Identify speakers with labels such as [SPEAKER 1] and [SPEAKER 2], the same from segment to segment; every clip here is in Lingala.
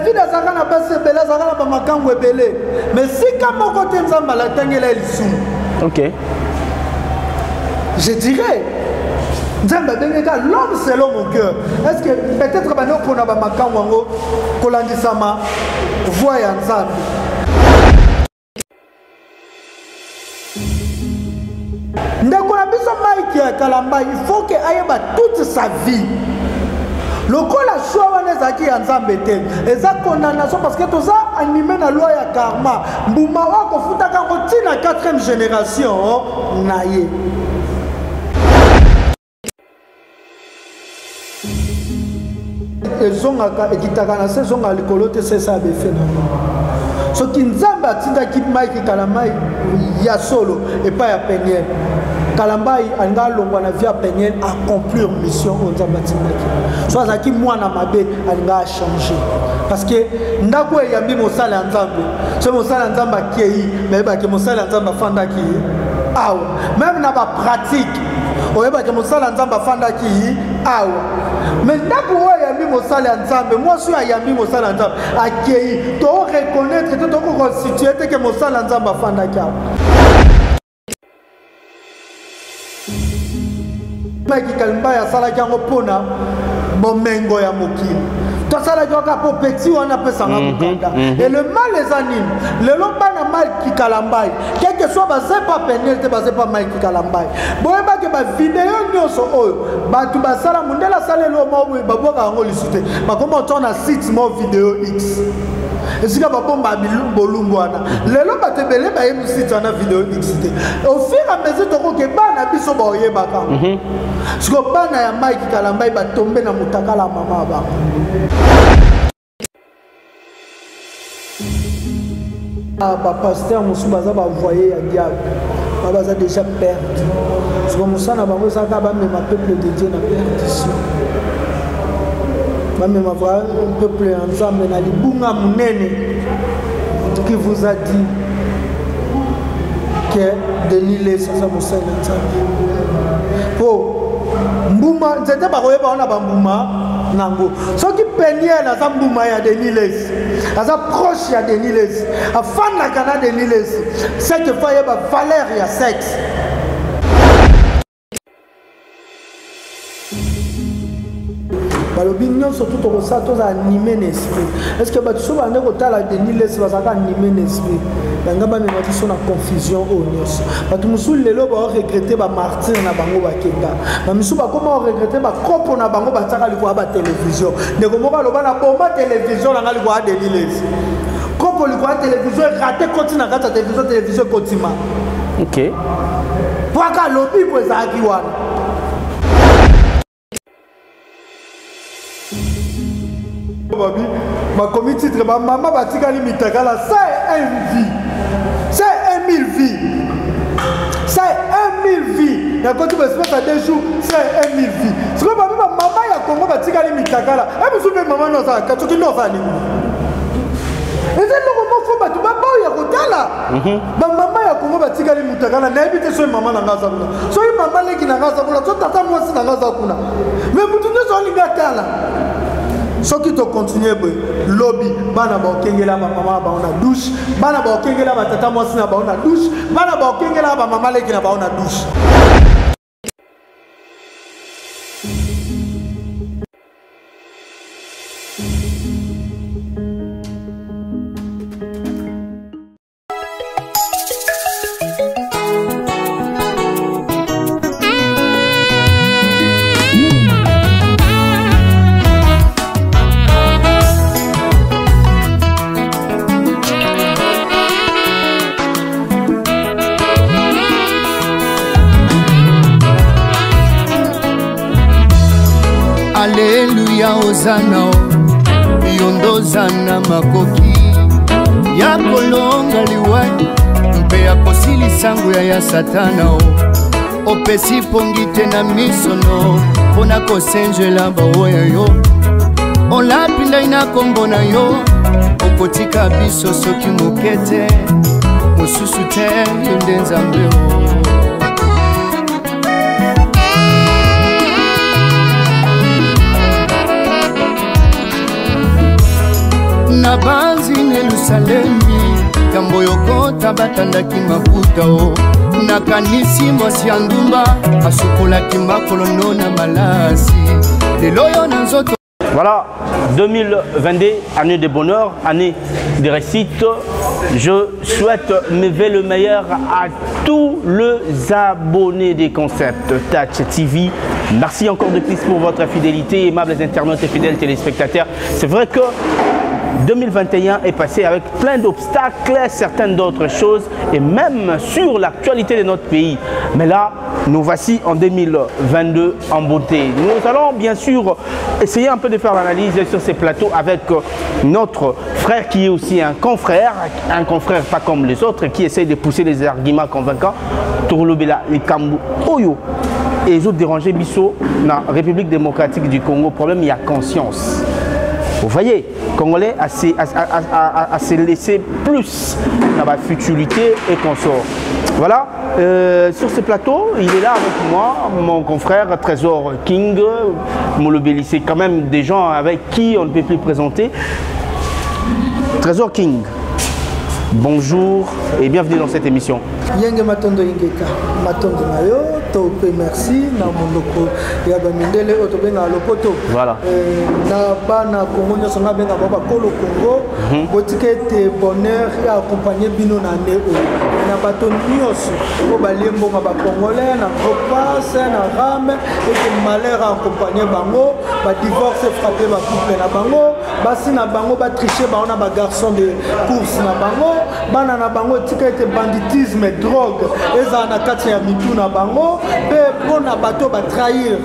[SPEAKER 1] David azalaka na basi ebele, azalaka na bamakango ebele, mais sika moko te Nzambe alatangela ye lisumu.
[SPEAKER 2] Ok.
[SPEAKER 1] Je dirais, Nzambe abengeka l'homme selon mon cœur. Est-ce que peut-être bandi opona bamakango yango kolandisama voix ya Nzambe? Ndeko na biso Mike ya Kalamba, il faut que ayeba toute sa vie lokola choix wana ezalaki ya Nzambe te, eza condamnation, parce que toza anime na loi ya karma. Mbuma oyo akofutaka yango ntina 4e génération na ye. Ezongaka, ekitaka na se, ezongaka likolo te. Sesa ya befe na yango. Soki Nzambe atindaki Mike Kalambai ya solo epai ya Peniel, Kalambai alinga alongwa na vie ya Peniel, accomplir mission oyo Nzambe atindaki. So azalaki mwana mabe, alinga achange, parce que ndako eyambi mosala ya Nzambe. So mosala ya Nzambe akei, bayebaki mosala ya Nzambe afandaki awa. Meme na bapratique, oyebaki mosala ya Nzambe afandaki awa. Me ndako oyo ayambi mosala ya Nzambe, mwasi oyo ayambi mosala ya Nzambe akei, to reconnaître te, tokoconstitue te ke mosala ya Nzambe afandaki awa. Mike Kalambay asalaki yango mpona bomengo ya mokili, to asalaki kaka mpo peti wana apesanga mokanda. Et le mal eza nini? Lelo bana Mike Kalambay, quelque soit baze pa Peniel te, baze pa Mike Kalambay, boyebake bavideo nyonso oyo bato basala, mondele asala eloko moko boye, babwaka yango lisu te, bakoma otya na site mo video x, esika babomba bolumbu wana. Lelo bato ebele bayebi site wana video x te. Au fur et à mesure tokoke, bana biso baoyebaka. Siko bana ya Mike Kalambai batombe na motakala ya mama ya bango. Bapaster mosusu baza bavoye ya diable, ba baza déjà perdu. Siko mosala na bango ezalaka bamema peuple de Dieu na perdition, bamema peuple ya Nzambe na libunga monene. Qui vous a dit que Denis Lessie aza mosali na Nzambe? Po mbuma nzete bakoyeba wana bambuma nango. Soki Peniel aza mbuma ya Denis Lessie, aza proche ya Denis Lessie, afandaka na Denis Lessie, c'est que faut ayeba valeur ya sexe. Balobi nyonso tu tokosala, tozala anime na esprit. Est ce que bato so bande kotala Denis Lessie bazalaka anime na esprit? Banga bamema biso na confusion oyo nyonso. Bato mosusu lelo baoregrete bamartyre na bango bakenda, bamisusu bakoma oregrete bakopo na bango batiaka likolo ya batelevizio. Ndeko moko aloba na boma televizio nanga likolo ya Denis Lessie, kopo likolo ya televizio erate, koti na kati ya televizio, televizio ekotima.
[SPEAKER 2] Ok.
[SPEAKER 1] Pwaka alobi po ezalaki wana. Babi bakomi titre, bamama batikali mitakala. 101 vie, 101 000 vie, 101 000 vie. Nakoti ba espace ya 2 jours, 101 000 vie. Sikoyo babi bamama ya Kongo batikali mitakala. E mosusu mpe mama no azalaka soki nde azala nini, eza eloko moko bato baboya kotala. Bamama ya Kongo batikali mutakala. Nayebi te soki mama na nga aza kuna, soki mama leki na nga aza kuna, so tata mwasi na nga aza kuna, me mutu nyonso alingi atala. Soki tokontinue boye, lobi bana baokengela bamama na bango na douche, bana baokengela batata mwasi na bango na douche, bana baokengela bamama leki na bango na douche.
[SPEAKER 3] Aleluya, ozana, yo ndozana makoki ya kolonga liwa mpe ya kosilisa nguya ya Satana. O opesi pongi te na misono mpo na kosenjela baoyo yo olapi ndai na kombo na yo. Okotika biso soki moke te, mosusu te, yo nde Nzambe o. Nabanzi na Yelusalemi yambo yokota batandaki mafuta o nakanisi mwasi ya ndumba asukolaki makolo no na malasi lelo yo na nzoto.
[SPEAKER 2] Voilà, 2022, année de bonheur, année de réussite. Je souhaite mes vœux le meilleur à tous les abonnés des Concepts Touch TV. Merci encore de plus pour votre fidélité, aimables internautes et fidèles téléspectateurs. C'est vrai que 2021 est passé avec plein d'obstacles, certaines d'autres choses, et même sur l'actualité de notre pays. Mais là, nous voici en 2022 en beauté. Nous allons bien sûr essayer un peu de faire l'analyse sur ces plateaux avec notre frère qui est aussi un confrère pas comme les autres, qui essaye de pousser les arguments convaincants. Tourlobela, les Kambu, Oyo, et les autres dérangés biso dans la République démocratique du Congo. Problème, il y a conscience. Vous voyez, Congolais a se laissé plus dans la futilité et consort. Voilà, sur ce plateau, il est là avec moi, mon confrère Trésor King, Molobeli, c'est quand même des gens avec qui on ne peut plus présenter. Trésor King, bonjour et bienvenue dans cette émission.
[SPEAKER 1] Yenge Matondo Ingeka, Matondo Nayo, Topé merci, na mondoko ya ba mindele oyo tobengaka lopoto.
[SPEAKER 2] Voilà.
[SPEAKER 1] Na bana Congo nyonso nga benga bango bakolo Congo, botika ete bonheur ya accompagner bino na année oyo. Na bato nyonso oyo balie mbongo ba Congolais, na Copas, na Rame, ete malheur a accompagner bango, ba divorce frappé ba couple na bango, basi na bango ba tricher bango na ba garçon de course na bango, bana na bango tika ete banditisme, drogue ezala na kati ya mitu na bango, pe mpona bato ba trahir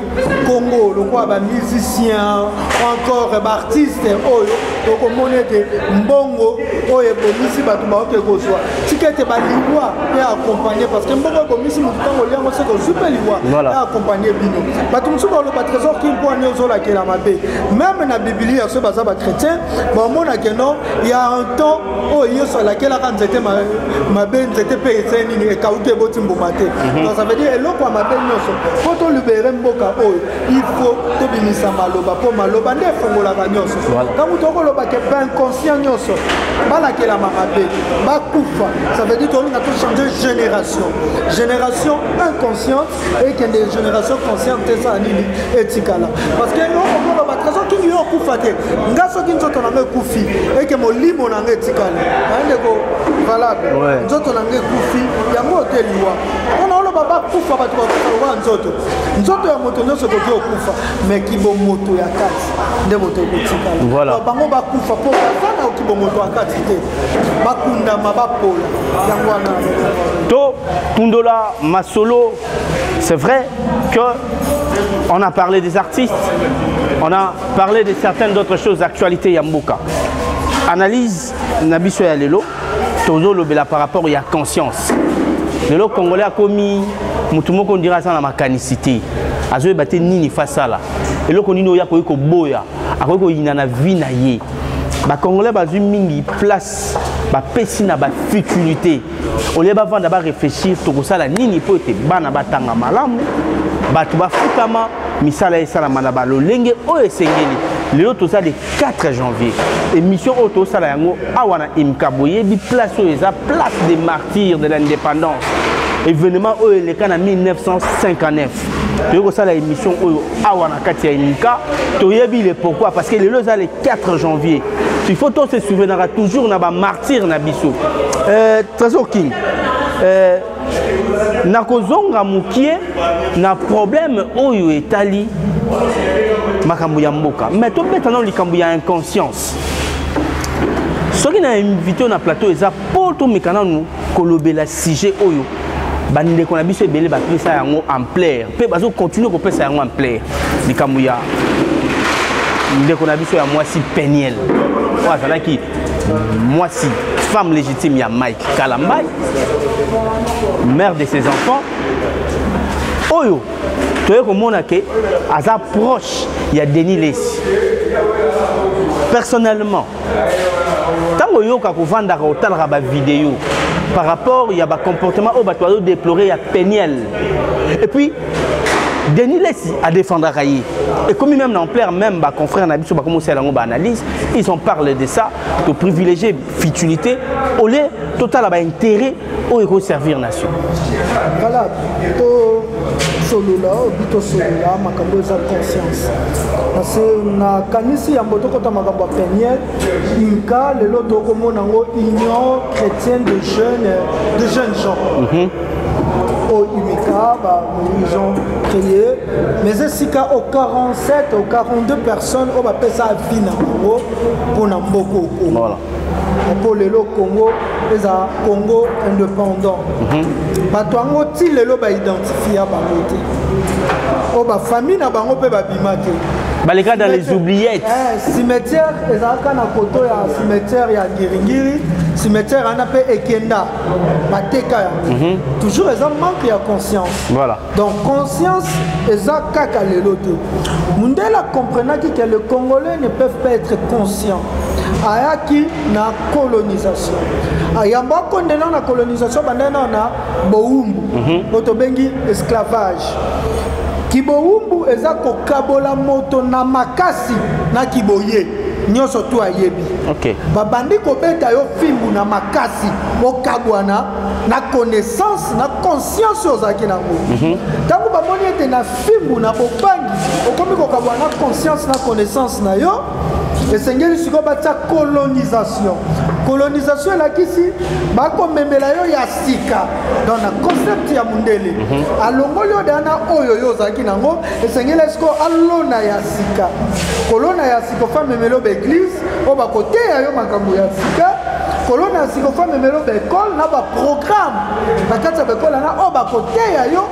[SPEAKER 1] Congo lokola ba musicien encore ba artiste oyo tokomona ete mbongo oyo ebomisi bato baoke kozwa, tika ete baliwa pe accompagner, parce que mbongo ebomisi motu ntango oliango seke ozwi mpe liwa.
[SPEAKER 2] Voilà.
[SPEAKER 1] Pe accompagner bino. Bato mosusu baloba Trésor King mpo ani ozolakela mabe. Même na Biblia soki baza ba chrétien, bamonake non, il y a un temps oyo Yesu alakelaka nzete mabe, nzete mpe esali nini, ekauki eboti mbuma te. Donc ça veut dire eloko ya mabe nyonso mpo tolibere mboka oyo, il faut tobimisa maloba, mpo maloba nde efungolaka nyonso.
[SPEAKER 2] Voilà.
[SPEAKER 1] Ntango tokoloba ke ba inconscient nyonso balakelama mabe, bakufa, ça veut dire tolinga tochanger génération, génération inconsciente ekende génération consciente esala nini, etikala. Parce que yo okoloba Trésor King, yo okufa te, nga soki nzoto na nga ekufi eke molimo na nga etikali, ayandeko valable. Nzoto na nga ekufi yango te liwa, mpona oloba bakufa, bato bakufa lokola nzoto, nzoto ya moto nyonso ekoki okufa, mais kibomoto ya kati nde moto ekotikala.
[SPEAKER 2] Voilà.
[SPEAKER 1] Donc, bango bakufa mpo baza na kibomoto ya kati te, bakundama bapola yango wana.
[SPEAKER 2] To Tundola Masolo, c'est vrai que on a parlé des artistes, on a parlé de certaines autres choses, actualité ya mboka. Analyse na biso ya lelo, tozo lobela par rapport ya conscience. Lelo Congolais a commis mutu moko ndira ça na makanisi azoyeba te nini fasala. Eloko nini oyo akoki koboya, akoki koyina na vie na ye. Ba Congolais bazwi mingi place, bapesi na ba futilité. Au lieu bavanda ba réfléchir tokosala nini po ete bana batanga malamu, bato bafutama, misala esalama na balolenge oyo esengeli. Lelo toza le 4 janvier. Émission oyo tosala yango awa na Imka, boyebi place oyo eza place des martyrs de l'indépendance. Événement oyo eleka na 1959. Toyei kosala émission oyo awa na kati ya Imka, toyebi le pourquoi, parce que lelo eza le 4 janvier. Il faut tous se souvenir toujours na ba martyrs na biso. Trésor King, nakozonga mokie na problème oyo etali makambo ya mboka, mais tobeta nano likambo ya inconscience. Soki na invité na plateau eza po tomeka nanu kolobela sujet oyo bandeko na biso ebele bapesa yango ampleur mpe bazocontinue kopesa yango ampleur, likambo ya ndeko na biso ya mwasi Peniel oyo azalaki mwasi, femme légitime ya Mike Kalambay, mère de ses enfants, oyo toye komona ke aza proche ya Denis Lessi. Personnellement, ntango oyoka kovandaka otalaka bavideo par rapport ya bacomportement oyo bato bazodéplorer ya Peniel, et puis Denis Lessi adéfendraka ye. Ekomi même na ampleur, même baconfrère na biso bakomi osala yango baanalyse, ils en parlent de ça, to privilégier futilité au lieu totala baintérêt oyo ekoservir nation.
[SPEAKER 1] Voilà, tosolola obi tosolola makambo eza conscience, parce que nakanisi yambo tokota makambo ya peniel inka. Lelo tokomona yango Union chrétienne de jeunes gens, oyo UMIKA, ils ont créé, mais esika au 47 au 42 personnes oyo bapesa vie na bango mpona mboka oko. Mpo lelo Congo eza Congo indépendant, bato yango ti lelo baidentifia bango te, oyo bafamille na bango mpe babima te.
[SPEAKER 2] Baleka dans les oubliettes.
[SPEAKER 1] Cimetière ezalaka na koto ya cimetière ya Ngiringiri. Cimetière wana mpe ekenda, bateka yango. Toujours eza manque ya conscience. Donc conscience eza kaka lelo te. Mundele akomprenaki que le Congolais ne peuvent pas être conscient. Ayaki na colonisation. Ayambo akondena na colonisation, bandai nao na bowumbu, oyo tobengi esclavage. Kibowumbu eza kokabola moto na makasi na kiboye nyonso tu ayebi. Babandi kobeta yo fimbu na makasi, okabwana na connaissance na conscience oyo ozalaki nango. Ntango bamoni ete na fimbu na bobangi okomi kokabwana na conscience na connaissance na yo, esengeli sikoyo batia colonisation. Colonisation elakisi bakomemela yo ya sika. Donc na concept ya mundele, alongoli yo deya na oyo yo ozalaki nango, esengeli sikoyo alona ya sika. Kolona ya sika, ofa memela yo baeglise oyo bakoteya yo makambo ya sika. Kolona ya sika, ofa memela yo baekole na baprogramme na kati ya baekole wana oyo bakoteya yo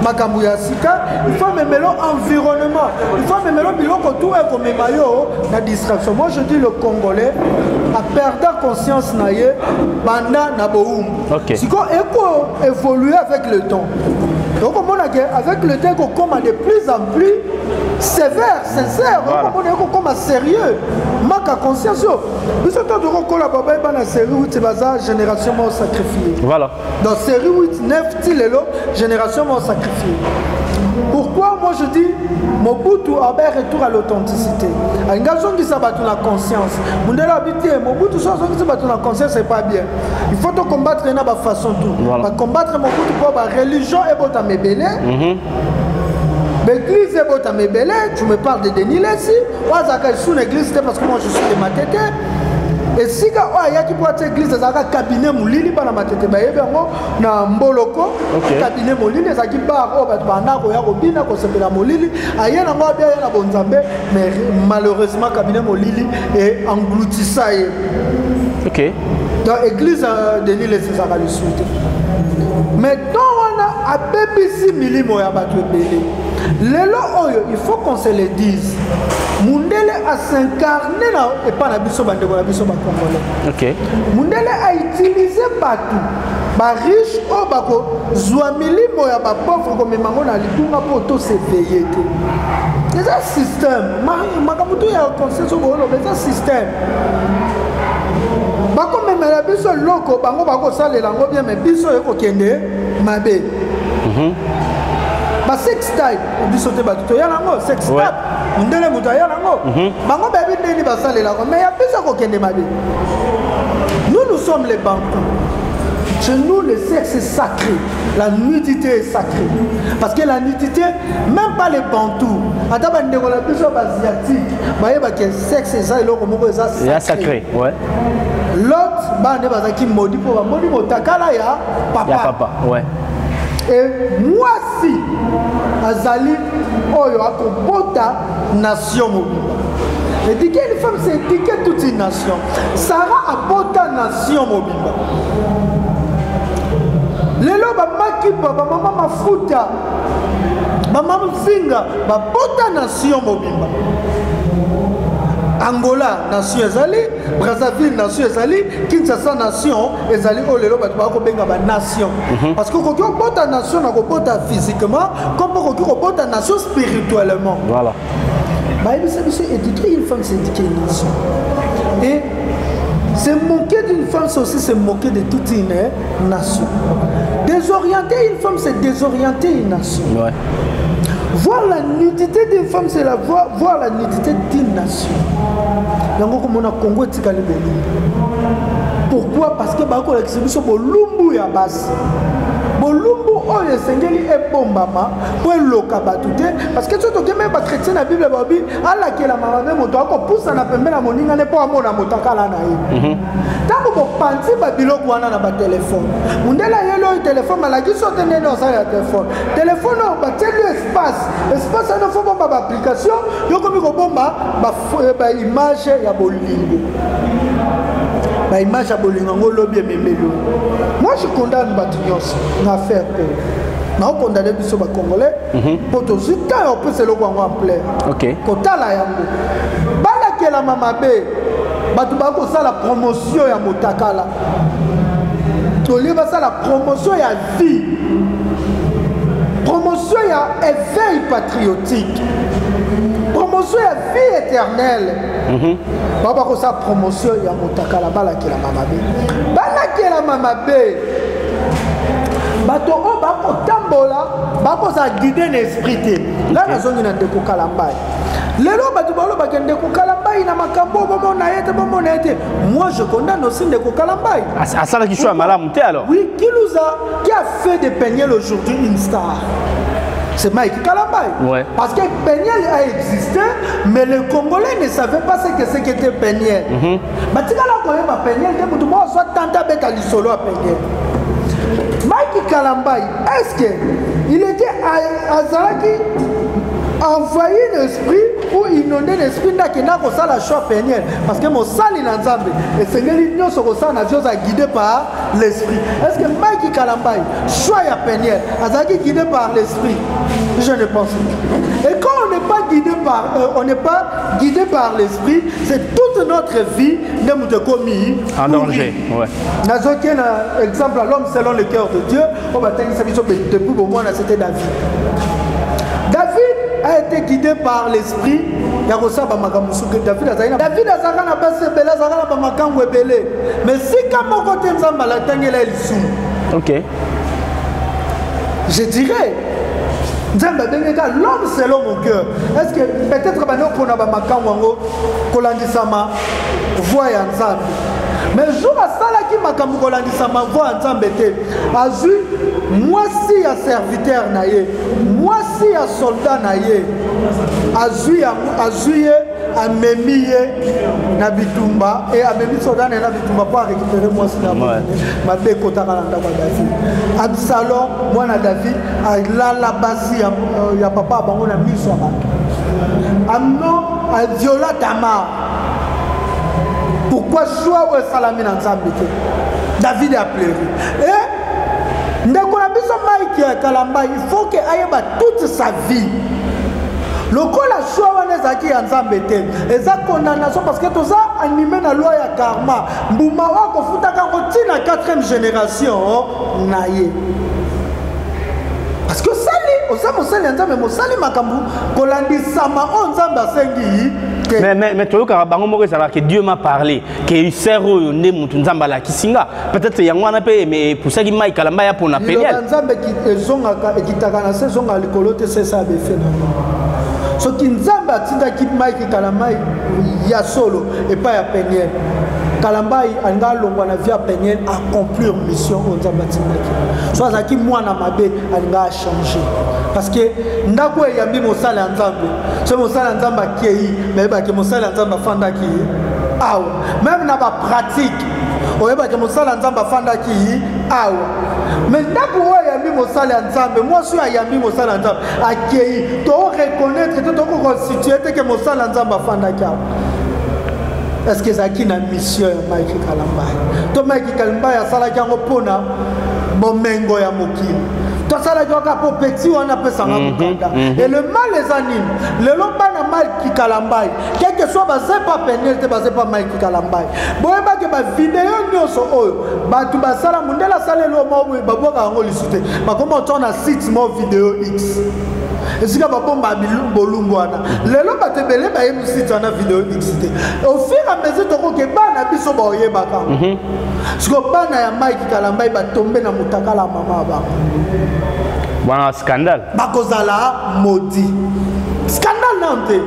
[SPEAKER 1] makambo ya sika. Il faut memela yo environnement, il faut memela yo biloko tu ekomema yo na distraction. Moi je dis, le Congolais aperda conscience na ye banda na bowumbu. Sikoyo eko évoluer avec le temps. Okomona ke avec le temps ekokoma de plus en plus sévère, sincère. Okomona ekokoma sérieux, manque ya conscience. Oyo biso to tokokola, babayeba na série 8, baza génération moko sacrifié. Dans série 8, 9 ti lelo, génération moko sacrifié. Pourquoi moi je dis Mobutu abe retour à l'authenticité, alingi azongisa bato na conscience. Mundele abi te, Mobutu so azongisa bato na conscience, c'est pas bien, il faut to combattre na bafaçon tout. Bacombattre Mobutu mpo bareligion ebotama ebele, baeglise ebotama ebele. Tu me parles de Denis Lesi oyo azalaka esu na église te, parce que moi je suis de Matete. Esika oyo ayaki mpo atia église ezalaka cabinet molili. Bana Matete bayebi yango na Mboloko. Cabinet molili ezalaki bar oyo bato banda koya kobina, kosepela molili. Aye nango abi aya na bonzambe, mais malheureusement cabinet molili e engloutisa ye. Donc église Denis Lesi ezalaka lisusu te. Mais ntan wana abebisi milimo ya bato ebele. Lelo oyo, il faut qu'on se le dise, mundele as'incarne na epa na biso, bandeko na biso bacongolais. Mundele autilize bato bariche oyo bakozwa milimo ya bapauvre, komema yango na litunga mpo toseveye te. Eza système. Makambo to ya conscience oyo booloba eza système. Bakomemela biso eloko, bango bakosalela yango bien, mais biso oyo ekokende mabe. Basex tape, biso te bato toya nango sex tape. Mondele moto aya nango, bango bayebi ndeni basalelaka, mais ya biso akokende mabe. Nous, nous sommes les Bantous. Chez nous, le sexe est sacré, la nudité est sacrée, parce que la nudité, même pas les Bantous, ata bandeko na biso baasiatique bayebaki sexe eza eloko moko eza
[SPEAKER 2] Ya sacré, ouais.
[SPEAKER 1] Lot, bana nde bazalaki modi mpo bamoni motakala ya papa.
[SPEAKER 2] Ya papa, ouais.
[SPEAKER 1] E mwasi azali oyo akobota nation mobimba. Éduquer une femme, c'est éduquer toute une nation. Sarah abota nation mobimba. Lelo bamakipa, bamama mafuta, bamama mfinga babota nation mobimba. Angola nation ezali, Brazzaville nation ezali, Kinshasa nation ezali. Oyo lelo bato bakobenga banation, parce que okoki kobota nation na kobota physiquement comme okoki kobota nation spirituellement. Bayebisa biso, éduquer une femme, c'est éduquer une nation. Et se moquer d'une femme, c'est aussi se moquer de toute une nation. Désorienter une femme, c'est désorienter une nation. Voir la nudité d'une femme, c'est la voir, voir la nudité d'une nation. Yango komona Congo etikali bolumbu. Pourquoi? Parce que bakolakisa biso bolumbu ya basi. Bolumbu oyo esengeli ebombama mpo eloka bato te, parce que soki tokemei bachrétien na Bible babi alakelama mabe moto akopusana pembe na moninga ne mpo amona moto akala na ye. Ntango bopanzi babiloko wana na batelefone, mondele ayeli oyo telefone balakisi yo te ndenge osalela telefone. Telefone oyo batieli yo espace, espace wana fo bomba baapplication, yo komi kobomba baimage ya bolingo, baimage ya bolingo yango lobi ememeli yo. Moi je condamne bato nyonso na affaire oyo, naokondane biso bacongolais mpo tozwi temps ya kopesa eloko yango ampleur. Kotala yango balakelama mabe, bato bakosala promotion ya motakala tolie basala promotion ya vie, promotion ya éveil patriotique, promotion ya vie éternelle. Bao bakosala promotion ya motakala, balakelama mabe, balakelama mabe. Bato oyo bakotambola bakozala guide na esprit te. Nga nazongi na ndeko Kalambai. Lelo bato balobaka ndeko Kalambai na makambo bomona ye te, bomona ye te. Moi je condamne aussi ndeko Kalambai.
[SPEAKER 2] Asalaki choix malamu te alors.
[SPEAKER 1] Oui, qui nous a, qui a fait de Peniel aujourd'hui une star? C'est Mike Kalambai. Parce que Peniel a existé, mais les Congolais ne savaient pas ce que c'est qu'était Peniel. Batikala koyeba Peniel te, mutu moko soit tanta beta lisolo ya Peniel. Mike Kalambai, est-ce que il était azalaki envoyé l'esprit ou inondé l'esprit ndakenda kosala choix Peniel? Parce que mosali na Nzambe esengeli nyonso kosala na vie guidé par l'esprit. Est-ce que Mike Kalambai, choix ya Peniel, azalaki guidé par l'esprit? Je ne pense pas. Et quand on n'est pas guidé par on n'est pas guidé par l'esprit, c'est toute notre vie nde moto ekomi
[SPEAKER 2] en danger.
[SPEAKER 1] Nazoki na exemple à l'homme selon le cœur de Dieu, oyo batangisa biso depuis bomwana, c'était David. David a été guidé par l'esprit ya kosala bamakambo mosusu. David azalaki na, David azalaka na basi ebele, azalaka na bamakambo ebele, mais sika moko te Nzambe alatangela ye lisumu. Je dirais Nzambe abengeka l'homme selon mon cœur. Est-ce que peut-être bandi opona bamakambo yango kolandisama voix ya Nzambe? Mais jour asalaki makambo kolandisama voix ya Nzambe te, azwi mwasi ya serviteur na ye, mwasi ya soldat na ye, azwi yango, azwi ye, amemi ye na bitumba, e amemi soldat na ye na bitumba mpo arécupere mwasi na mabe ekotaka na ndako ya David. Absalom mwana David alala basi ya papa ya bango na miso ya bato. Amnon aviola Tamar. Pourquoi choix oyo esalami na Nzambe te? David a pleuré. Et ndeko na biso Mike Kalambai, il faut que ayeba toute sa vie. Lokola choix wana ezalaki ya Nzambe te, eza condamnation, parce que toza animé na loi ya karma. Mbuma oyo akofutaka yango ti na 4e génération na ye. Parce que osali, oza mosali ya Nzambe, mosali makambo kolandisama oyo Nzambe asengi te.
[SPEAKER 2] Mais toyokaka bango moko ezalaka que Dieu m'a parlé, que sœur oyo nde mutu Nzambe alakisi nga. Peut-être yango wana mpe epusaki Mike Kalamba ya pona
[SPEAKER 1] Liloba
[SPEAKER 2] Peniel.
[SPEAKER 1] Nzambe ezongaka, ekitaka na se, ezongaka likolo te, se esa befe na ngo. Soki Nzambe atindaki Mike Kalamba ya solo epai ya Peniel, Kalamba alinga alongwa na vie ya Peniel, accomplir mission oyo Nzambe atindaki. So azalaki mwana mabe, alinga achanger. Parce que ndako eyambi mosala ya Nzambe. So mosala ya Nzambe akei, bayebaki mosala ya Nzambe afandaki awa. Même na ba pratique, oyebaki mosala ya Nzambe afandaki awa. Mais ndako oyo ayambi mosala ya Nzambe, mwasi oyo ayambi mosala ya Nzambe akei, to reconnaître te, to constituer te que mosala ya Nzambe afandaki awa. Est-ce que ezalaki na mission ya Mike Kalambai? To Mike Kalambai asalaki yango mpona bomengo ya mokili. To asalaki kaka po petit wana apesanga mokanda. Et le mal eza nini? Lelo bana Mike Kalambai, quel que soit baze pa Peniel te, baze pa Mike Kalambai. Boyebake ba video nyonso oyo bato basala, mondele asala eloko moko boye, babwaka yango lisusu te. Bakoma kotia na site moko video X. Esika babomba bolumbu wana. Lelo bato ebele bayebi site wana video X te. Au fur et à mesure tokoke bana biso baoyebaka. Siko bana ya Mike Kalambai batombe na mutakala mama ya bango.
[SPEAKER 2] Wana scandale.
[SPEAKER 1] Bakozala maudit. Scandale nano te.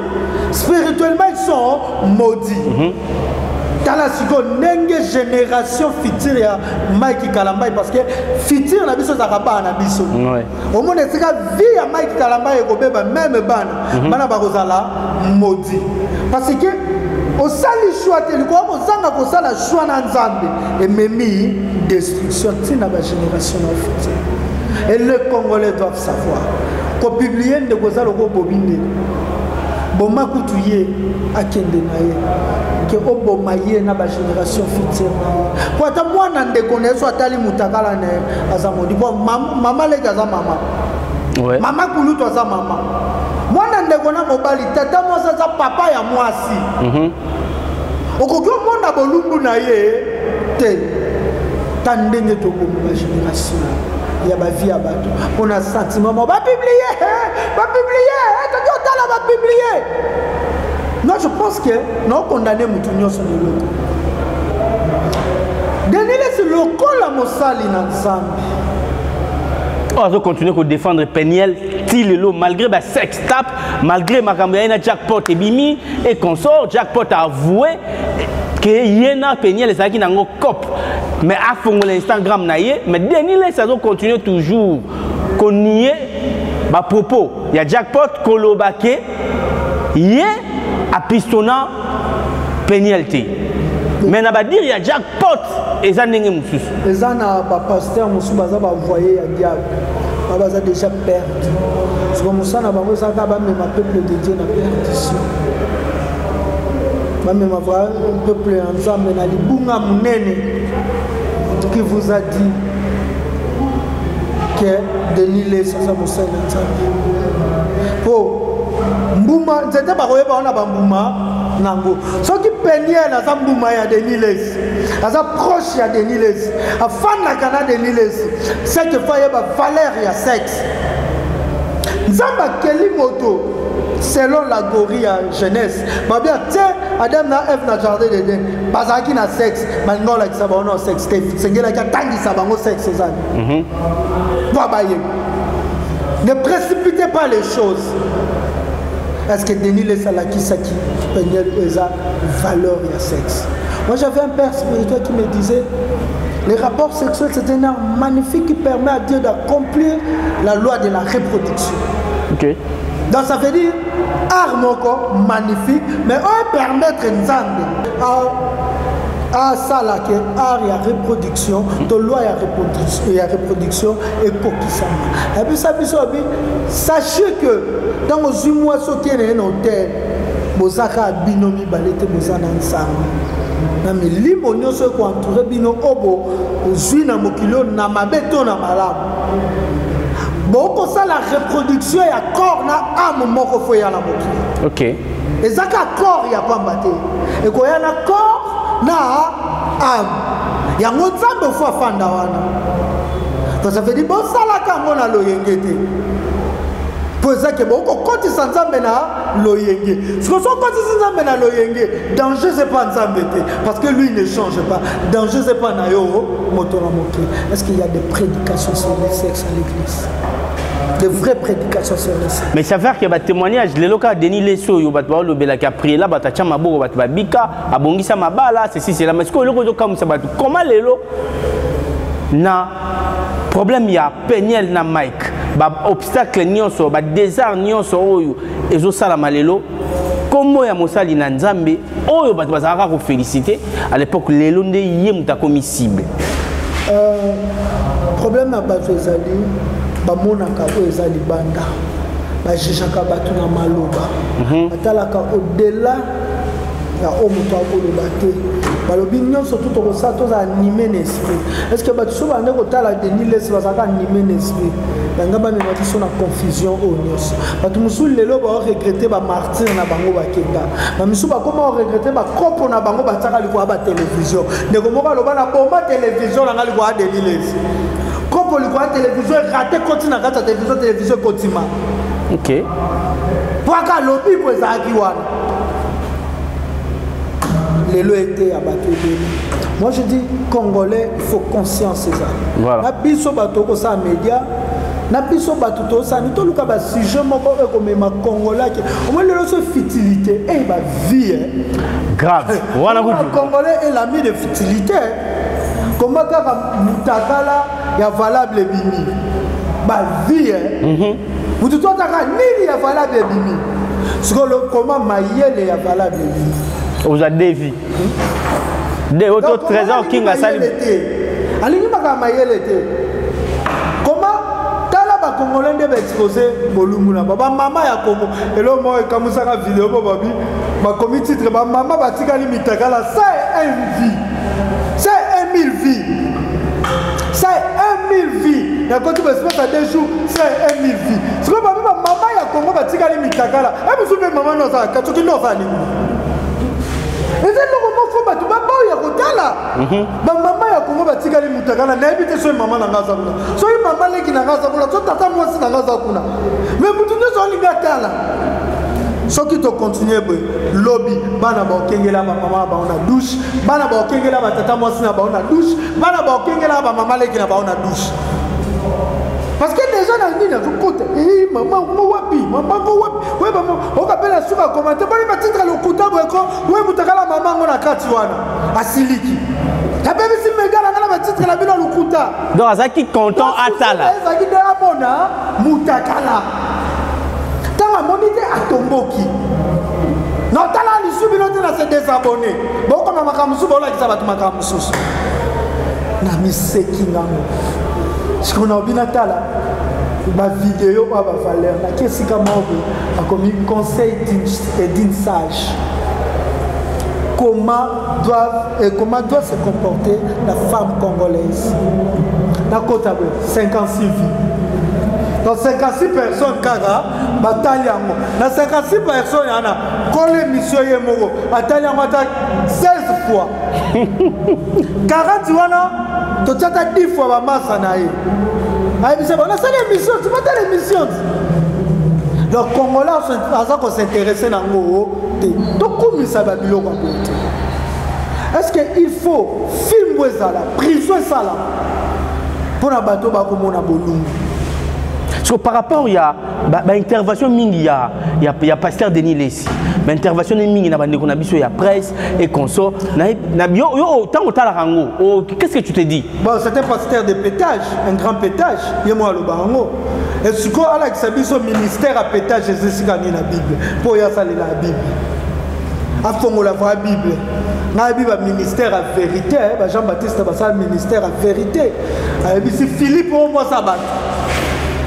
[SPEAKER 1] Spirituellement ils sont maudits. Tala sikoyo ndenge génération future ya Mike Kalambay, parce que future na biso ezalaka bana na biso. Omona esika vie ya Mike Kalambay ekobeba, même bana bana bakozala maudit, parce que osali choix te. Likoya kozanga kosala choix na Nzambe ememi destruction ntina bagénération na future. Et les Congolais doivent savoir kopublier. Ndeko, eza loko obobi ndeko, boma kutu ye akende na ye ke oboma ye na bagénération future na ye, po ata mwana ndeko na ye so atali mutakala na ye, aza maudit, po mama leki aza mama, mama kulutu aza mama, mwana ndeko na mobali, tata mwasi aza papa ya mwasi. Okoki omona bolumbu na ye te. Ta ndenge toboma bagénération ya bavie ya bato mpona sentiment mo bapublier, bapublier, toki otala bapublier. Non, je pense que naokondamner motu nyonso na eloko. Denis Lessie lokola mosali na Nzambe
[SPEAKER 2] Oyo azocontinue kodéfendre Peniel ti lelo, malgré basex tape, malgré makambo ya ye na Jackpot ebimi et consort. Jackpot a avoué ke ye na Peniel ezalaki nango cop, mais afongola Instagram na ye. Mais Denis Lessie azocontinue toujours konier bapropos ya Jackpot, koloba ke ye apistona Peniel te, mais na badires ya Jackpot eza ndenge mosusu.
[SPEAKER 1] Eza na bapasteur mosusu baza bavoye ya diable, ba baza déjà perdu. Siko mosala na bango ezalaka bamema peuple de Dieu na perdition, bamema peuple ya Nzambe na libunga monene. Qui vous a dit que Denis Lessie aza mosali na Nzambe? Po mbuma nzete bakoyeba wana bambuma nango. Soki Peniel aza mbuma ya Denis Lessie, aza proche ya Denis Lessie, afandaka na Denis Lessie, c'est que faut ayeba valeur ya sexe. Nzambe akeli moto selon l'allégorie ya Genèse, babi atie Adam na Eve na jardin d'Eden, bazalaki na sexe. Balinga olakisa bango na sexe te, sengelaki atangisa bango sexe ezali po bayeba. Ne précipitez pas les choses. Est-ce que Denis Lessie alakisaki Peniel oyo eza valeur ya sexe? Moi, j'avais un père spirituel qui me disait: les rapports sexuels, c'est un art magnifique qui permet à Dieu d'accomplir la loi de la reproduction. Donc ça veut dire art moko magnifique, mais oyo permettre Nzambe asala ke art ya reproduction to loi ya reproduction ekokisama. Ayebisa biso abi: sachez que ntango ozwi mwasi, okende ye na hotel, boza kaka bino mibale te, boza na Nzambe na milimo nyonso ekoentourer bino oyo bozwi na mokili oyo, na mabe to na malamu. Bokosala reproduction ya corps na âme moko faut eya na mokili. Eza kaka corps ya pamba te, ekoya na corps na âme. Yango Nzambe faut afanda wana. Donc ça veut dire bosalaka yango na loyenge te, mpo eza ke bokokotisa Nzambe na loyenge. Siko so okotisi Nzambe na loyenge, danger c'est pas Nzambe te, parce que lui ne change pas. Danger c'est pas na yo moto na mokili. Est-ce qu'il y a des prédications sur le sexe à l'église, de vraies prédications sur le sexe?
[SPEAKER 2] Mais ça fait que batémoignage lelo kaka Denis Lessie oyo bato baolobelaki, apriela bato, atya maboko bato babika, abongisa mabala, ceci, cela. Mais sikoyo eloko ezokamwisa bato, comment lelo na problème ya Peniel na Mike, baobstacle nyonso, badésert nyonso oyo ezosalama lelo, nkombo ya mosali na Nzambe oyo bato bazalaka koféliciter à l'époque, lelo nde ye moto akomi cible?
[SPEAKER 1] Problème ya bato ezali bamonaka oyo eza libanda, bajugeaka bato na maloba, batalaka au-delà ya oyo moto akoloba te. Balobi nyonso tu tokosala, tozala animé na esprit. Est ce que bato so bande kotala Denis Lessie bazalaka animé na esprit? Banga bamema biso na confusion oyo nyonso. Bato mosusu lelo baoregretter bamartyrs na bango bakenda, bamisusu bakoma oregretter bakopo na bango batiaka likolo ya batelevizio. Ndeko moko aloba: na boma televizio na nga likolo ya Denis Lessie. Kopo likolo ya televizio erater, koti na kati ya televizio, televizio ekotima. Po aka alobi po ezalaki wana. Lelo ete ya bato ebele. Moi je dis, Congolais, il faut conscience eza na biso bato okosala média. Na biso bato tosani toluka basujet moko oyo ekomema congolais ke omoi lelo so futilité e bavie
[SPEAKER 2] grave wana kutu
[SPEAKER 1] congolais est l'ami de futilité. Koma kaka mutakala ya valable ebimi bavie. Mutu to ataka nini ya valable ebimi sikoyo, koma mayele ya valable ebimi.
[SPEAKER 2] Oza devi de oto Trésor King asali
[SPEAKER 1] te, alingi makambo mayele te. Koma tala bakongolais nde baexpose bolumbu na ba bamama ya Kongo. Eloko moko ekamusaka, video po babi bakomi titre: bamama batikali mitakala. 101 vie, 101 000 vie, 101 000 vie. Nakoti baespèce ya 2 jours, 101 000 vie. Sikoyo babi bamama ya Kongo batikali mitakala. E mosusu mpe mama no azalaka soki nde ozala nini, eza eloko moko bato baboya kotala. Bamama ya Kongo batikali mutakala. Nayebi te soki mama na nga aza kuna, soki mama leki na nga aza kuna, so tata mwasi na nga aza kuna, mais mutu nyonso alingi atala. Soki tocontinue boye, lobi bana baokengela bamama na bango na douche, bana baokengela batata mwasi na bango na douche, bana baokengela bamama leki na bango na douche, parce que déjà na nini azokota e mama ngo wapi, mama ngo wapi, oyeba okapela suka commentaire boni batitre lokuta boyeko oye mutakala mama ngo na kati wana asiliki, abebisi mega na nga na batitre na bino lokuta.
[SPEAKER 2] Donc azalaki content atala.
[SPEAKER 1] Ezalaki nde amona mutakala. Ntango amoni te, atomboki na otala lisu bino te na se désabonné. Bokoma makambo mosusu, bolakisa bato makambo mosusu na miseki ngango. Sikoyo na obi natala bavideo oyo bavaleur naki esika moko boye, akomi conseil d'une sage, comment doivent et comment doit se comporter la femme congolaise. Nakota boye, 56 vies, donc 56 personnes kaka batali yango. Na 56 personnes wana, kolo émission ye moko atali yango ata 16 fois, 40 wana totia ata 10 fois bamasa na ye ayebisa bango nasali émission, tu batala émission. Donc congolais aza kos'intéresser nango te. Tokumisa babiloko ya boye te. Est ce que il faut film ezala prison esala mpona bato bakomona bolungu?
[SPEAKER 2] So par rapport ya baintervention ba mingi ya pasteur Denis Lesi, baintervention ne mingi na bandeko na biso ya presse et consort na yo, yo ntango otalaka yango, qu'est-ce que tu te dis?
[SPEAKER 1] Bon, c'est un pasteur de pétage, un grand pétage. Ye mo aloba yango. Et sikoyo alakisa biso ministère ya pétage eza esika nini na Bible, mpo oyo asalela ya Bible, afongola va Bible. Nayebi baministère ya vérité, ba Jean Baptiste basala ministère ya vérité, ayebisi Philippe oyo mwasa bato,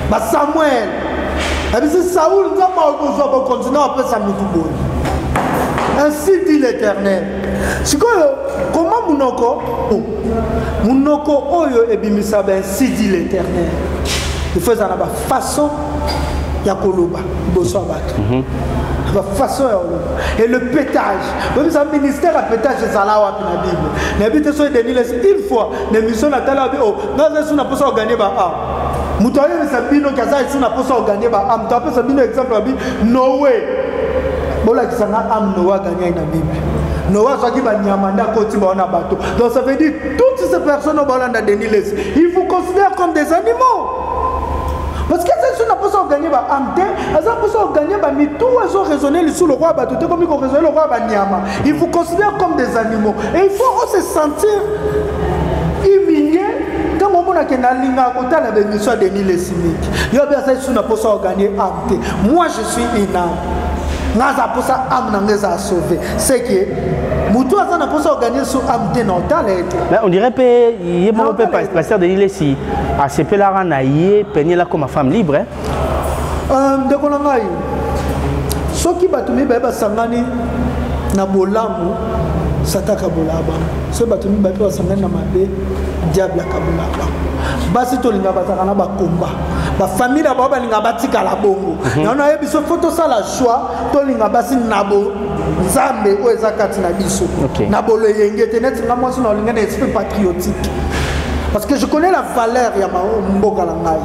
[SPEAKER 1] basamuel ayebisi Saul Nzambe akozwa bokontinue apesa motu boye, ainsi dit l'Éternel. Sikoyo koma monoko, monoko oyo ebimisa ba ainsi dit l'Éternel, il faut ezala na bafaçon ya koloba liboso ya bato, bafaçon ya koloba. Et le pétage, oyebisa ministère ya pétage ezala wapi na Bible? Nayebi te soki Denis Lesi une fois na émission natala wapi o naza esu na mposa oganye ba a moto ayebisa bino ke aza esu na mposa oganye ba a moto apesa bino exemple abi Noe. Bolakisa nga âme Noe aganyai na Bible. Noe azwaki banyama nde akoti bao na bato. Donc ça veut dire toutes ces personnes oyo baolanda Denis Lesi, ils vous considèrent comme des animaux, parce que eza esu na mposa oganye ba âme te, aza mposa oganye bamitu ezoraisonne lisu lokola bato te, komi koraisonne lokola banyama. Ils vous considèrent comme des animaux et il faut se sentir humilié ntango omonake nalingaka kotala baémission ya Denis Lesi mingi. Yo be aza esu na mposa oganye âme te. Moi, je suis une âme, nga aza mposa âme na nga eza sauvé. C'est que motu aza na mposa oganye so âme te na otala ye te.
[SPEAKER 2] Mais on dirait mpe ye moko mpe pasteur Denis Lesi asepelaka na ye Peniel akoma femme libre, hein?
[SPEAKER 1] Ndeko na ngai, soki bato mibale basangani na bolamu, Satan akabolaka bango. Soki bato mibale mpe basangani na mabe, diable akabolaka bango. Basi tolinga bazalaka na bakomba, bafamille na bango balingaka batikala bongo. Yango nayebi so faut tosala choix, tolinga basi na bo Nzambe oyo eza kati na biso, na bolo eyenge te. Neti nga mwasi na olinga na esprit patriotique, parce que je connais la valeur ya mboka na ngai.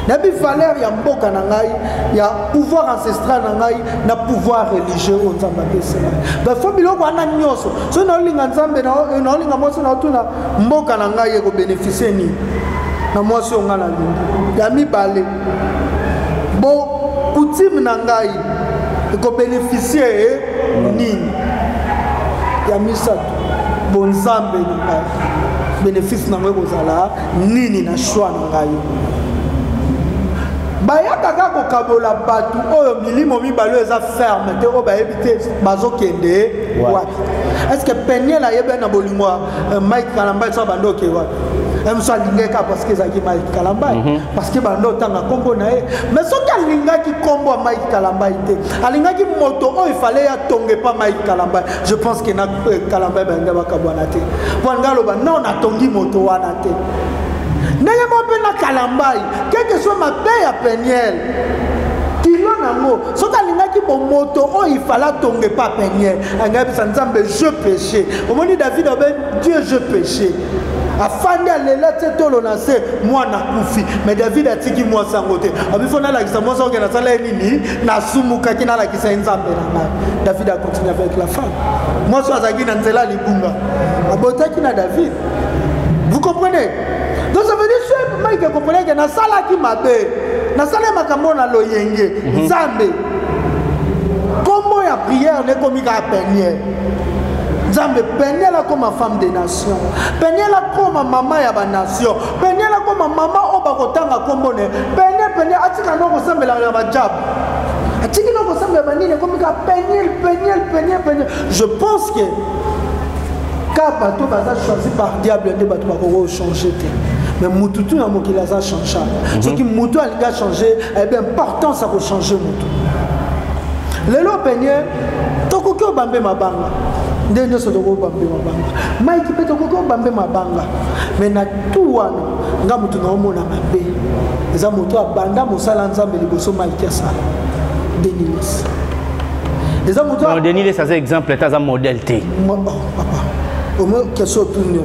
[SPEAKER 1] Nayebi valeur ya mboka na ngai, ya pouvoir ancestral na ngai, na pouvoir religieux oyo Nzambe apesi ngai. Donc faut biloko wana nyonso. Soki naolinga Nzambe, naolinga mwasi, naotuna mboka na ngai ekobénéficie nini. Na mwasi oyo ngai nalingi. Ya mibale, bo coutume na ngai ekobénéficie nini? Ya misato, bonzambe na ngai bénéfice nango ekozala nini na choix na ngai? Bayaka kaka kokabola bato oyo milimo mibale oyo eza ferme te, oyo bayebi te bazokende wapi. Est ce que Peniel ayebi na bolingo ya Mike Kalambay so abandi oke wapi? Moso alingaki kaka parce que ezalaki Mike Kalambay, parce que bando otanga nkombo na ye. Mais soki alingaki nkombo ya Mike Kalambay te, alingaki moto oyo ifale ya tonga epa Mike Kalambay, je pense que na Kalambay balinga bakabwana te, po alinga aloba non, natongi moto wana te. Ndenge moko mpe na Kalambay, quelque soit mabe ya Peniel, kilo nango, soki alingaki bomoto oyo ifale atonga epa Peniel, alingai bisa Nzambe je péché. Omoni David abe Dieu je péché, afandi alela tie tolo na se, mwana akufi, mais David atiki mwasi yango te. Abi fo nalakisa mwasi oke nasala ye nini, nasumukaki, nalakisa ye Nzambe na ngai. David a continué avec la femme. Mwasi oyo azalaki na nzela ya libunga abotaki na David. Vous comprenez? Donc ça veut dire soki Mike akomprenait ke nasalaki mabe, nasali makambo na loyenge, Nzambe, kombo ya prière nekomi kaka Peniel. Nzambe, Peniel akoma femme de nation, Peniel akoma mama ya banation, Peniel akoma mama oyo bakotanga kombo ne Peniel. Peniel atika no kosambela ya bajabu, atiki no kosambela banini, ekomi kaka Peniel, Peniel, Peniel, Peniel. Je pense que ka bato baza choisi par diable nde bato bakoki kochange te, mais mutu tu na mokili aza changeable. Soki mutu alingi achange, ayebi importance ya kochange mutu. Lelo Peniel tokoki obambe mabanga nde nyonso, tokoki obambe mabanga Mike mpe tokoki obambe mabanga, mais na tu wana nga motu naomona mabe eza moto abanda mosala Nzambe liboso Mike asala, Denis. Eza moto.
[SPEAKER 2] Non, Denis Lessie aza exemple te, aza modèle te.
[SPEAKER 1] Oh, papa, omo question otuni yo,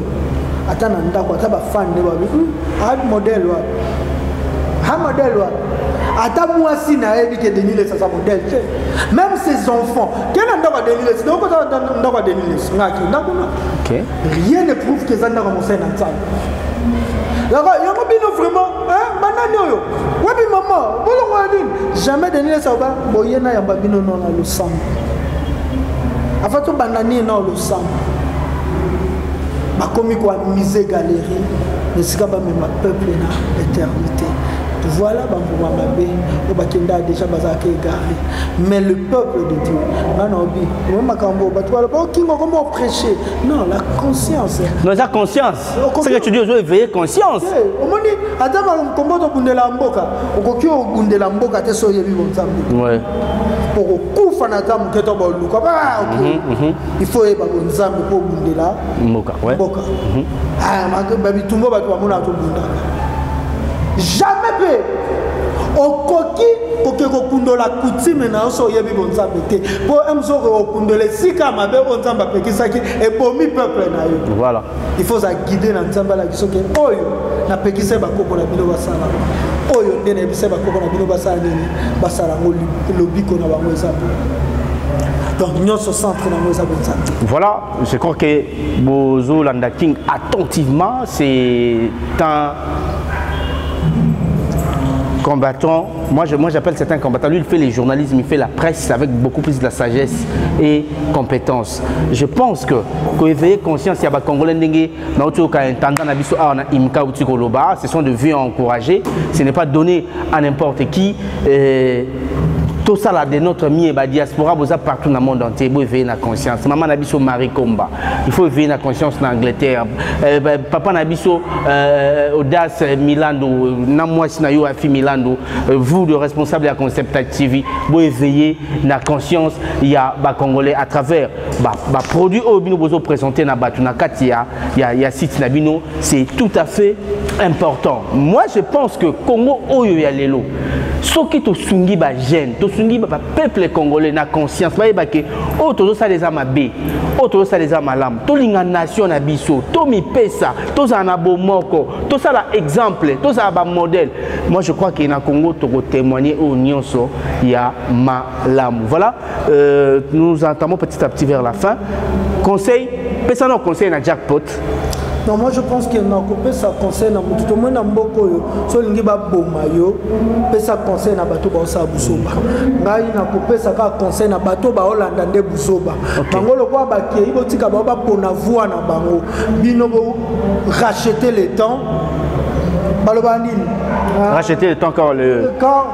[SPEAKER 1] ata na ndako, ata bafani nde babi a modèle wapi, ha modèle wapi? Ata mwasi nayebi ke Denis Lessie aza modèle te. Même ses enfants, ke na ndako ya Denis Lessie, okota ndako ya Denis Lessie, nga akenda kuna, rien ne prouve ke eza ndako ya mosali na Nzambe. Yango bino vraiment banani oyo wapi mama bolongo ya nini? Jamais Denis Lessie aloba boye na yamba bino no na losambo afa tobanda nini na losambo. Bakomi koamise galerie na esika bamema peuple na éternité. Voilà bambuma mabe oyo bakenda déjà, bazalaka égaré. Mais le peuple de Dieu, nga na obi oyo makambo bato baloba okinga okoma oprêcher, non, la conscience.
[SPEAKER 2] Non, eza conscience. Ce que tu dis, ozo éveiller conscience.
[SPEAKER 1] Omoni ata kombo tobundela mboka, okoki obundela mboka te so oyebi bonzambe. Okokufa na ata moke to boluka. Il faut oyeba bonzambe mpo obundela
[SPEAKER 2] mboka.
[SPEAKER 1] Mboka babitumba bato bamonaka tobundaka jamais mpe okoki koke kokundola coutume na yo so oyebi bonzambe te, mpo moso okokundola esika mabe oyo Nzambe apekisaki, ebomi peuple na yo. Il faut oza guide na Nzambe, alaki soki oyo napekisa bakoko na bino basala, oyo nde nayebisa bakoko na bino basala nini, basala yango, lobiko na bango eza bo. Donc nyonso centre nango eza bonzambe.
[SPEAKER 2] Voilà, je crois que bozolanda King attentivement. C'est un combattant. Moi, j'appelle certains combattants. Lui, il fait les journalismes, il fait la presse avec beaucoup plus de la sagesse et compétence. Je pense que qu'éveiller conscience, il y a des Congolais ndenge na otu ka intendant na biso awa na imka uti koloba, ce sont de vues à encourager. Ce n'est pas donné à n'importe qui. Tout ça là de notre mieux, ba diaspora boza partout dans le monde entier, bo éveiller la conscience. Maman na biso Marie Komba, il faut éveiller la conscience en Angleterre. Ba, papa na biso Audace Milando, na mwasi na yo Afi Milando, vous le responsable de la Concept TV, bo éveiller la conscience ya ba Congolais à travers ba produit oyo bino bozo présenter na batu na kati ya site na bino, c'est tout à fait important. Moi je pense que Congo oyo ya lelo, soki tosungi ba jeune, tosungi ba peuple congolais na conscience, bayeba ke oyo tozosala eza mabe, oyo tozosala eza malamu, tolinga nation na biso, tomipesa, tozala na bomoko, tosala exemple, tozala ba modèle. Moi je crois que na Congo tokotémoigner oyo nyonso ya malamu. Voilà, nous entamons petit à petit vers la fin. Conseil, pesana conseil na jackpot.
[SPEAKER 1] Non, moi je pense que nakopesa conseil na motu. Tomoni na mboka oyo, so olingi baboma yo, pesa conseil na bato baosala buzoba. Ngai nakopesa kaka conseil na bato baolanda nde buzoba. Bango lokola bakei, botika bango bapona voi na bango. Bino bo racheter le temps. Baloba nini?
[SPEAKER 2] Racheter le temps quand le
[SPEAKER 1] quand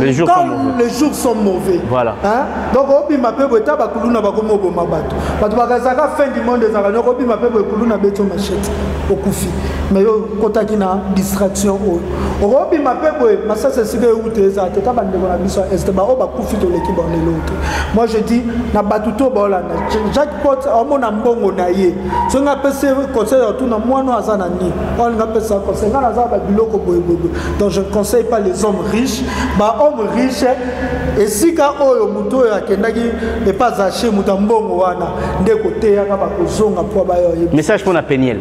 [SPEAKER 2] les jours
[SPEAKER 1] quand
[SPEAKER 2] sont mauvais.
[SPEAKER 1] Les jours sont mauvais.
[SPEAKER 2] Voilà.
[SPEAKER 1] Hein? Donc obima mpe boye, ta bakuluna bakomi oboma bato. Bato bakazaka fin du monde ezalaka nyoko. Obima mpe boye, kuluna beti yo machette, okufi. Mais yo okotaki na distraction oyo. Okobima mpe boye, masasi esika euta eza te. Ta bandeko na biso ya Est baoyo bakufi, toleki banelo te. Moi je dis na bato to baolanda Jacques Pot, aomona mbongo na ye. Soki nga apesi conseil ya tuna mwana oyo aza na nini, oyo alinga apesa conseil, nga naza babiloko boye boye boye. Donc je ne conseille pas les hommes riches. Bahomme riche, esika oyo moto oyo akendaki epa Zache, moto ya mbongo wana nde koteyaka, bakozonga mpo bayo.
[SPEAKER 2] Message mpona Peniel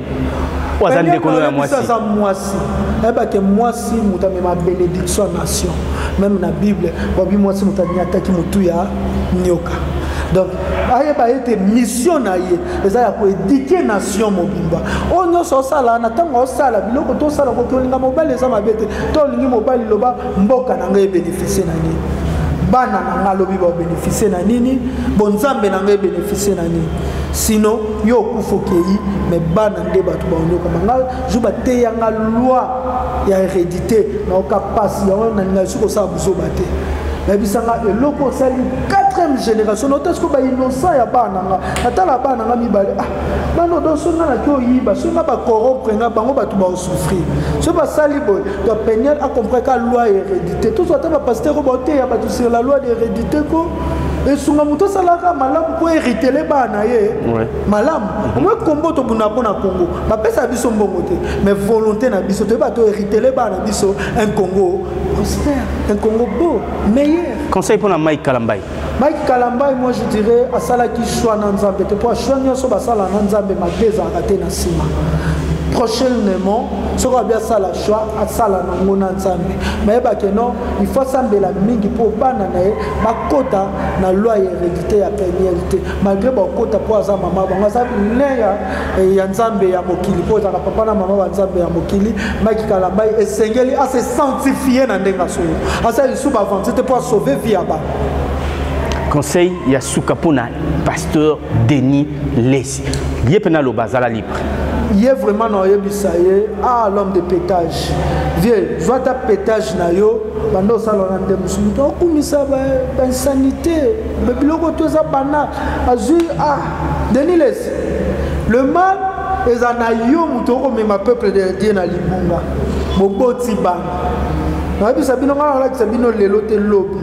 [SPEAKER 2] oyo aza ndeko no ya mwasi.
[SPEAKER 1] Aza mwasi, ayebake mwasi moto amema bénédiction ya nation. Même na Bible babi mwasi moto anyataki motu ya nyoka. Donc ayeba ete mission na ye eza ya koéduquer nation mobimba. Oyo nyonso osala na ntango osala biloko tosala, koki olinga mobali eza mabe te. To olingi mobali, loba mboka na ngai ebénéficie na nini, bana na ngai alobi babénéficie na nini, bonzambe na ngai ebénéficie na nini. Sinon yo okufa, okei, mais bana nde bato baonyokama. Nga jour bateyanga loi ya hérédité, naoka pasi yango, nalinga lisusu kosala buzoba te. Nayebisanga eloko osali 4e génération nota siko bainnocent ya bana nga. Natala bana nga mibale, ah, bana odo, so nga naki oyiba, so nga bacorrompre nga, bango bato baosouffrir so basali boye. Donc Peniel acomprend ka loi hérédité. Tozwa ata bapasteur oyo baoteya bato sur la loi d'hérédité, ko esunga moto asalaka malamu mpo héritele bana ye malamu. Omoi kombo tobunda mpo na Congo, bapesa biso mbongo te, mais volonté na biso toyeba tohéritele bana biso un Congo prospère, un Congo beau, meilleur.
[SPEAKER 2] Conseil mpona Mike Kalambai.
[SPEAKER 1] Mike Kalambai, moi je dirais asalaki choix na Nzambe te, mpo choix nyonso basala na Nzambe, mabe ezalaka te na nsima. Prochainement, soki abi asala choix, asala nango na Nzambe. Mayebake non, il faut asambela mingi mpo bana na ye bakota na loi ya hérédité ya Peniel te, malgré bakota mpo aza mama bango, aza lin ya Nzambe ya mokili, mpo ezalaka papa na mama banzambe ya mokili. Mike Kalambai esengeli ase sanctifie na ndenge asolo, asala lisusu baaventure te mpo asauve vie ya bana.
[SPEAKER 2] Conseil ya suka mpona pasteur Denis Lesi. Ye mpe naloba azala libre.
[SPEAKER 1] Ye vraiment na oyebisa ye, ah, l'homme de pétage, vieux, zwa ta pétage na yo, banda osala wana nde mosusu moto akumisa bainsanité, biloko to eza bana azwi. Ah, Denis Lesi, le mal eza na yo, moto okomema peuple de Dieu na libunga. Boboti bana, nayebisa bino, ngai nalakisa bino lelo te, lobi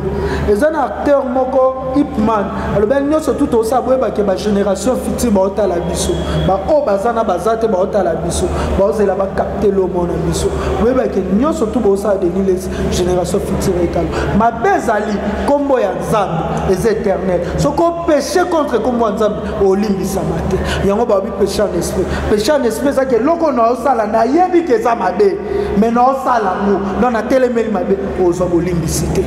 [SPEAKER 1] eza na acteur moko Ipman alobi nyonso tu tosala, boyebake bagénération future baotala biso, baoyo baza na baza te baotala biso, baozela bacapter lomo na biso. Boyebake nyonso tu bosala, Denis Lesi, génération future etala. Mabe ezali nkombo ya Nzambe eza éternel. Soki opéché contre nkombo ya Nzambe, olimbisama te. Yango babi péché en esprit. Péché en esprit ezaki eloko na osala, nayebi ke eza mabe, mais naosala yango, donc natelemeli mabe, ozwa bolimbisi te.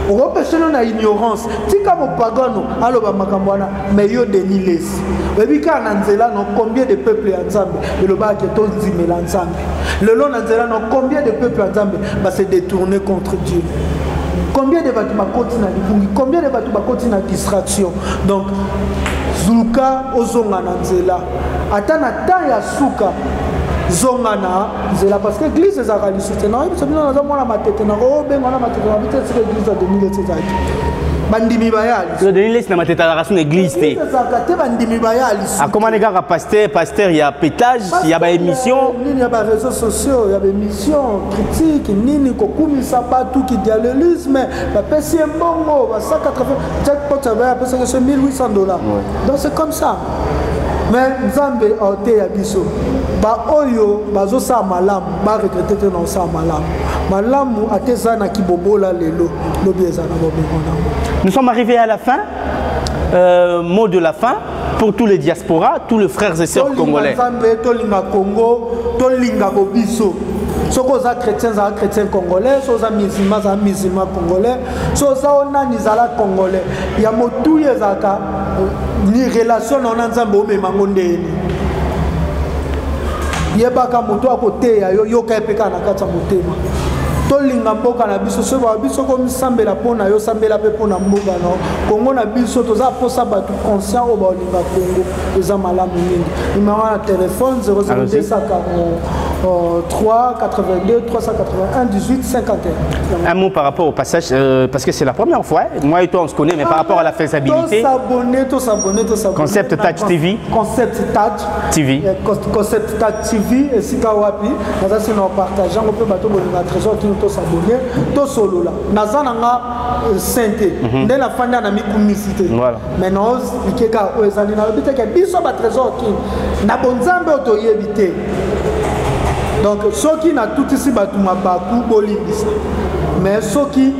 [SPEAKER 1] Okopécher no na ignorance, tika mopagano aloba makambo wana. Mais yo Denis Lesi, oyebi kaka na nzela no combien de peuple ya Nzambe elobaka ke tondimela Nzambe. Lelo na nzela no combien de peuple ya Nzambe base détourner contre Dieu, combien de bato bakoti na libungi, combien de bato bakoti na distraction. Donc zuluka ozonga na nzela, ata na temps ya suka zonga na nzela, parce que église ezalaka lisusu te. Nayebi bino, naza mwana Matete, nakobenga na Matete na bite esika église ya Denis Lesi ezalaki, bandimi baya.
[SPEAKER 2] Denis Lesi na Matete azalaka so na église te.
[SPEAKER 1] Ezalaka te, bandimi baya lisusu.
[SPEAKER 2] Akomani kaka pasteur, pasteur ya pétage, ya baémission.
[SPEAKER 1] Nini, ya baréseaux sociaux, ya baémission critique, nini, kokumisa bato, kidialélisme. Bapesi ye mbongo ba 180, jackpot apesaki so 1800 $. Donc c'est comme ça. Mais Nzambe aoteya biso, baoyo bazosala malamu baregretter te na kosala malamu. Malamu ate eza na kibobola lelo, lobi eza na bomengo nango.
[SPEAKER 2] Nous sommes arrivés à la fin. Mot de la fin pour tous les diasporas, tous les frères et sœurs congolais.
[SPEAKER 1] Nzambe, tolinga Congo, tolinga bobiso. Soki oza chrétien, zala chrétien congolais. Soki oza musulman, zala musulman congolais. Soki oza onani, zala congolais. Ya motuya ezalaka ni relation na yo na Nzambe, omemango ndeni. Yebaka moto akoteya yo, yoka ye mpe kaka na kati ya motema. Tolinga mboka na biso, soki ba biso komisambela mpo na yo, sambela mpe mpo na mboka na Kongo na biso. Toza posa bato conscient oyo baolinga Kongo, eza malamu mingi. Numéro na téléphone 00243 82 381 18 51.
[SPEAKER 2] Un mot par rapport au passage, parce que c'est la première fois, moi et toi on se connaît, mais par rapport à la faisabilité.
[SPEAKER 1] Tous s'abonner, tous s'abonner, tous s'abonner.
[SPEAKER 2] Concept Touch TV.
[SPEAKER 1] Concept Touch
[SPEAKER 2] TV.
[SPEAKER 1] Concept Touch TV, esika wapi naza sino partage yango mpe bato bolinga Trésor Kino, tosabonner, tosolola. Naza nanga saint te, nde nafandi na mikumisi te, mais naoexpliquer kaka oyo ezali. Nalobi teke biso batrésor King na bonzambe oyo toyebi te. Donc soki natutisi bato mabaku, bolimbisa, mais soki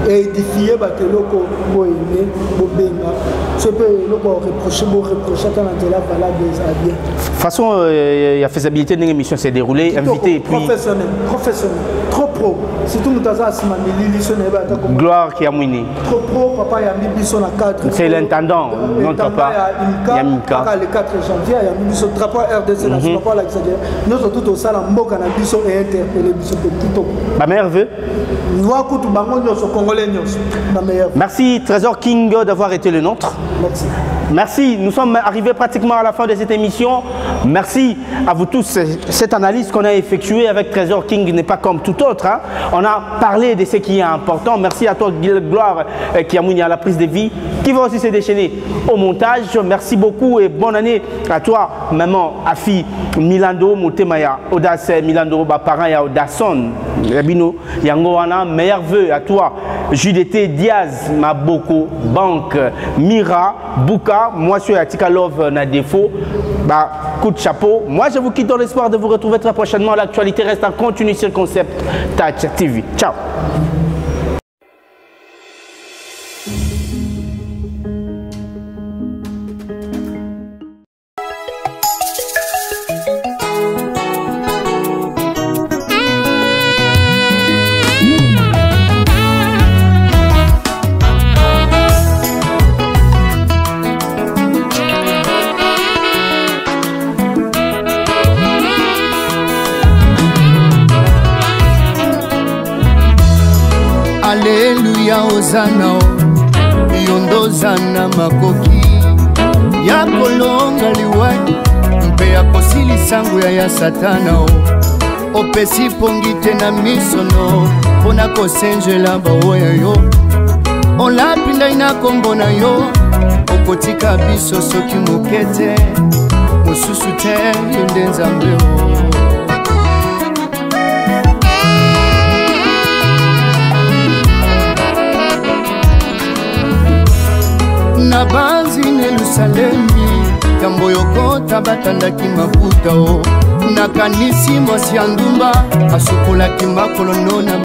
[SPEAKER 1] édifie bato, eloko boyeme, bobenga. So mpe eloko reproche, boreproche ata na nzela valable, ezala bien.
[SPEAKER 2] Façon ya faisabilité, ndenge émission s'est déroulée, invité et puis
[SPEAKER 1] Professionnel, professionnel, trop pro, surtout moto aza nsima milili so nayeba ata.
[SPEAKER 2] Gloire Kiamwini.
[SPEAKER 1] Trop pro, papa yambi biso na cadre.
[SPEAKER 2] C'est l'intendant, notre papa.
[SPEAKER 1] Yamika kaka le 4 janvier ayambi biso, drapeau RDC na nsima po alakisaki nyonso tu tosala mboka na biso e interpelle biso mpe kitoko.
[SPEAKER 2] Bameilleurs vœux.
[SPEAKER 1] Nwa kutu bango nyonso, congolais nyonso, bameilleurs.
[SPEAKER 2] Merci Trésor King d'avoir été le nôtre.
[SPEAKER 1] Merci.
[SPEAKER 2] Merci, nous sommes arrivés pratiquement à la fin de cette émission. Merci à vous tous. Cette analyse qu'on a effectuée avec Trésor King n'est pas comme tout autre, hein. On a parlé de ce qui est important. Merci à toi, Gloire, qui a mis à la prise de vie, qui va aussi se déchaîner au montage. Merci beaucoup et bonne année à toi, maman Afi Milando, Motemaya, Audace Milando, ba parent ya Audason, Rabino, Yango wana. Meilleurs vœux à toi, JDT Diaz, Maboko, Banque, Mira, Bouka, moi je suis Atika Love na défaut. Bah, coup de chapeau. Moi je vous quitte dans l'espoir de vous retrouver très prochainement. L'actualité reste en continu sur Concept Touch TV. Ciao.
[SPEAKER 3] Aleluya, ozana, yo nde oza na makoki ya kolonga liwa mpe ya kosilisa nguya ya satana. O opesi pongi te na misono mpo na kosenjela baoyo yo olapi ndai na kombo na yo. Okotika biso soki moke te, mosusu te, yo nde Nzambe o. Na banzi na Yelusalemi, yambo yokota batandaki maputa o. Nakanisi mwasi ya ndumba asukolaki makolo no na